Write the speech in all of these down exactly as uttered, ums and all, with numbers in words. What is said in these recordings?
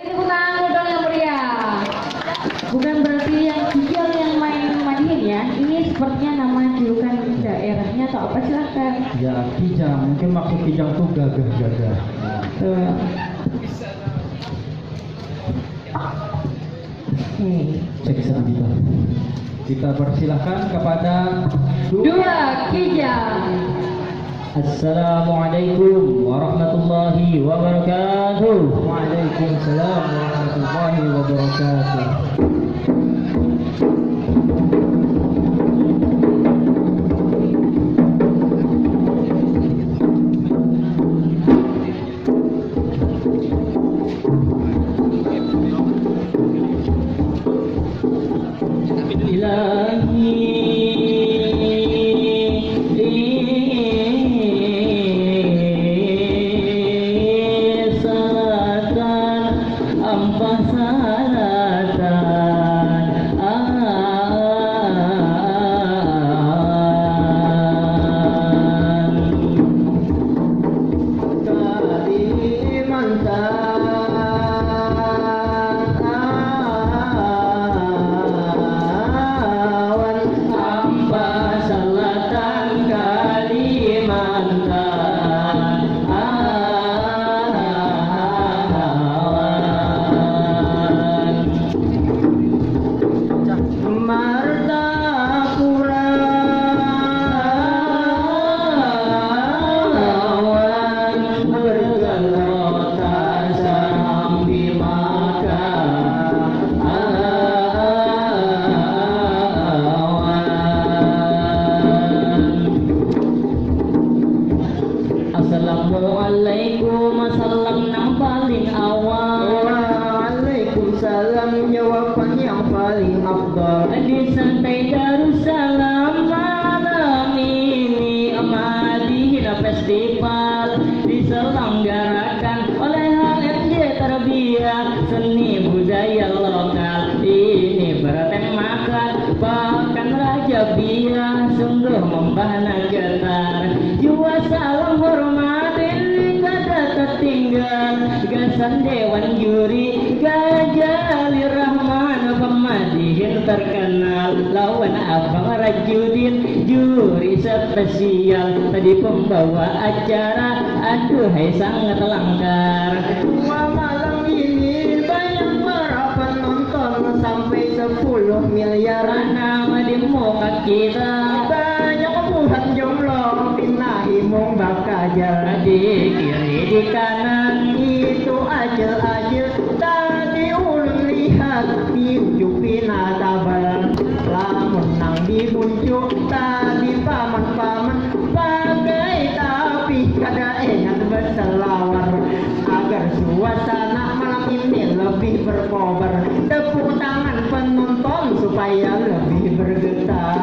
Tepuk tangan dulu dong yang meriah. Bukan berarti yang Kijang yang main madihin ya. Ini sepertinya nama julukan daerahnya atau apa, silahkan. Ya, Kijang. Mungkin maksud Kijang tuh gagah-gagah. Tuh. Oke. Cek satu kita. Kita persilahkan kepada dua Kijang. Assalamualaikum warahmatullahi wabarakatuh. Waalaikumsalam warahmatullahi wabarakatuh. Ilahi, salatan, ampah salatan, awan. Kalimantan, awan. Ampah Selatan, Kalimantan, awan. Martapura lawan bergelota sarang di Makkah. Assalamualaikum, salam nang paling awal. Waalaikumsalam, jawaban yang paling afdal. Di Santai Darussalam malam ini madihin festival diselenggarakan oleh H M J Tarbiyah Seni Budaya Lokal. Ini bertemakan Pakan Rajabiah, sungguh membahana getar. Jua salam hormat ini kada tertinggal gasan dewan juri, Gajali Rahman pamadihin terkenal lawan Abang Rajudin juri spesial. Tadi pembawa acara, aduhai sangat langkar. Dua malam ini banyak para penonton sampai sepuluh miliar. Nama di muka kita banyak buhan jomblo pina himung bakajal. Di kiri di kanan itu acil-acil. Tadi ulun lihat pincu pina tabal. Lamun nang di buncu tadi paman-paman pakai tapi kada ingat beselawar. Agar suasana malam ini lebih berkobar, tepuk tangan penonton supaya lebih bergetar.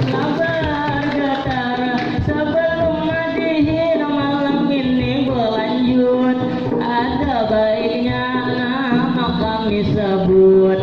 Labar getar sebelum madihin malam ini berlanjut. Ada baiknya nama kami sebut.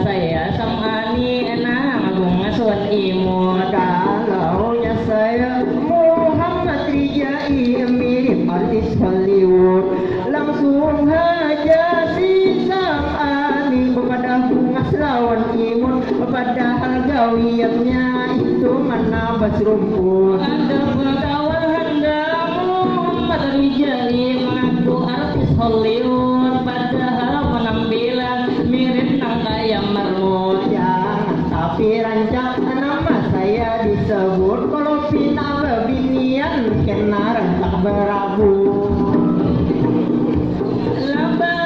Saya Samani nang bungas wan imut. Kalaunya saya Muhammad Rijai, mirip artis Hollywood. Langsung haja si Samani bepadah bungas lawan imut, padahal gawiannya itu manabas rumput. Ada pun kawan handang Muhammad Rijai mengaku artis Hollywood, padahal penampilan mirip nang kaya marmut. Jangan tapi rancak nama saya disebut, kalau pina bebinian kena rancak berabut. Laba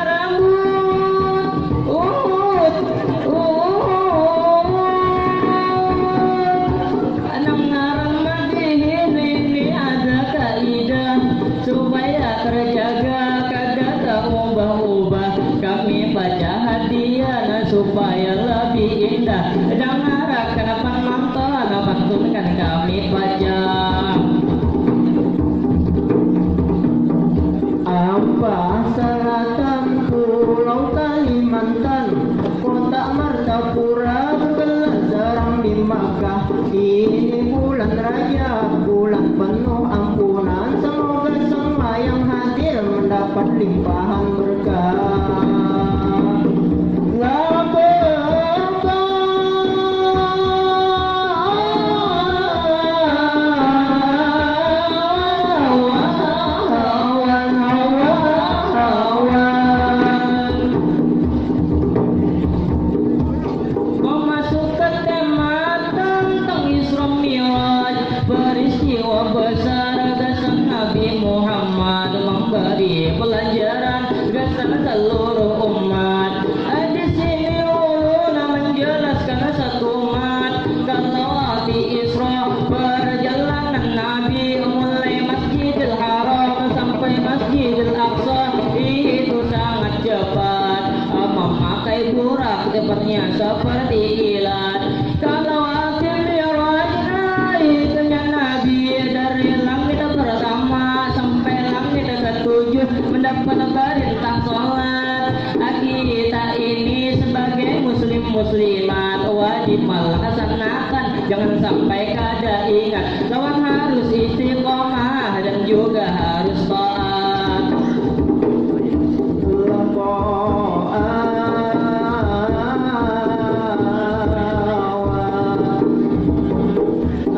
rambut, uhut, uhut. Nang ngaran madihin ini ada kaidah supaya terjaga kada taubah-ubah. Kami baca hadiah supaya lebih indah. Dangarakan penonton, pantunkan kami baca. Ampah Selatan, Pulau Kalimantan, kota Martapura, bergelar sarang di Makkah. Ini bulan Rajab, bulan penuh ampunan. Semoga semua yang hadir mendapat limpah. Peristiwa besar gasan Nabi Muhammad, memberi pelajaran gasan seluruh umat. Di sini ulun menjelaskan sekumat. Kalau arti Isra, perjalanan Nabi mulai Masjidil Haram sampai Masjidil Aqsa, itu sangat cepat. Memakai burak, tepatnya seperti kilat. Kalau arti Mi'raj, naiknya Nabi dari langit pertama sampai langit ketujuh, mendapat perintah sholat. Kita ini sebagai muslim muslimat wajib melaksanakan, jangan sampai kada ingat. Lawan harus istiqomah dan juga harus taat.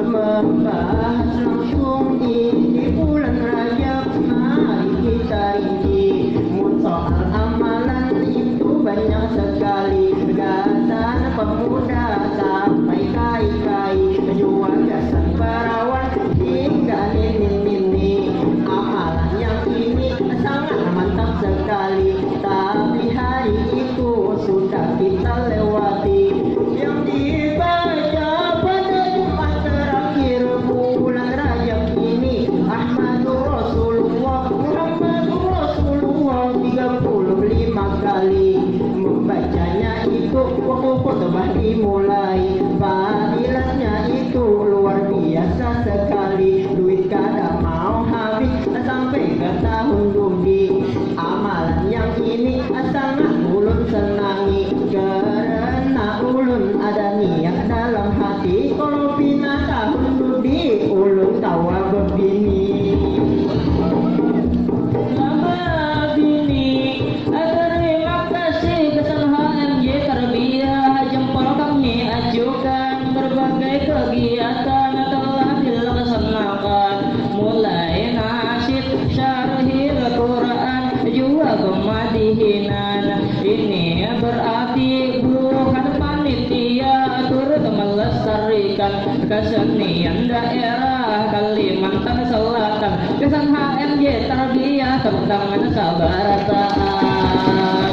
Membahas langsung ini bulan Rajab, mari kita rinci. Mun soal amalan itu banyak sekali, gasan pemuda sampai kai-kai, jua gasan perawan hingga nini-nini. Amalan yang ini sangat mantap sekali, tapi hari itu sudah kita lewati. Yang dibaca pada Jumat terakhir bulan Rajab ini, Ahmadur Rasulullah, Muhammadur Rasulullah, tiga puluh lima kali. Membacanya itu waktu khutbah dimulai. Fadilatnya itu luar biasa sekali. Duit kada mau habis sampai ke tahun dudi. Amalan yang ini sangat ulun senangi, karena ulun ada niat dalam hati, kalau pina tahun dudi ulun kawa bebini. Lama bini, terima kasih gasan H M J Tarbiyah, jempol kami acukan, berbagai kegiatan telah dilaksanakan, mulai nasyid, syarhil Quran, jua pemadihinan. Ini berarti buhan panitia turut melestarikan kesenian daerah Kalimantan Selatan. Gasan H M J Tarbiyah, tepuk tangan sabarataan.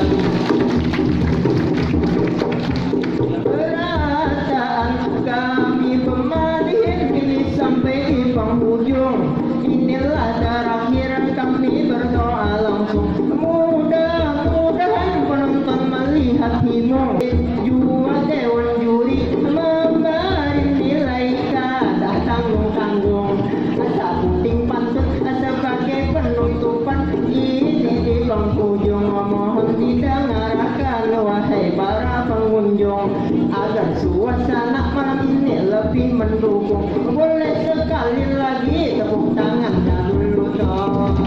Berataan kami pemadihin ini sampai di penghujung. Inilah terakhir kami berdoa langsung. Mudah-mudahan penonton melihat himung. Jua dewan juri memberi nilai kada tanggung-tanggung. Sabuting pantun sebagai penutupan ini di penghujung. Mohon didengarkan, wahai para pengunjung, agar suasana malam ini lebih mendukung. Boleh sekali lagi tepuk tangan dahulu dong.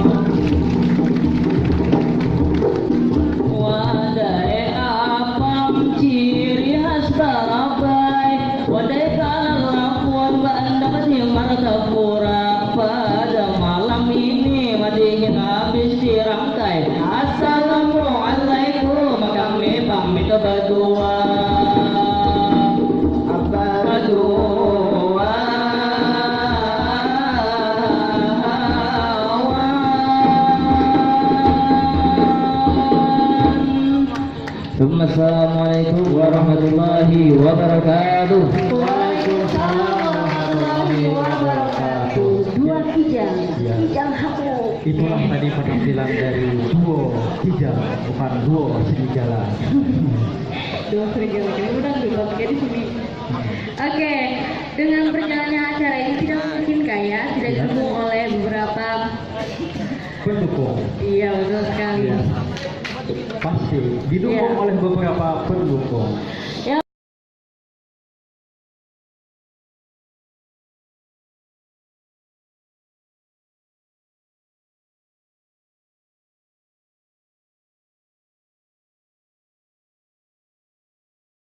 Wadai apam ciri khas Barabai. Wadai kalalakuan baandak di martapura. Pada malam ini madihin habis dirangkai. Assalamualaikum, kami pamit badua. Badua. Assalamualaikum warahmatullahi wabarakatuh. Waalaikumsalam warahmatullahi wabarakatuh. Dua kijang, iya, kijang hapu. Itulah tadi penampilan dari duo kijang, bukan duo serigala. Duo serigala, kira udah berubah di sini. Oke, dengan berjalannya acara ini tidak mungkin kaya tidak, iya, didukung oleh beberapa pendukung. Iya, betul sekali. Iya. Pasti didukung, iya, oleh beberapa pendukung.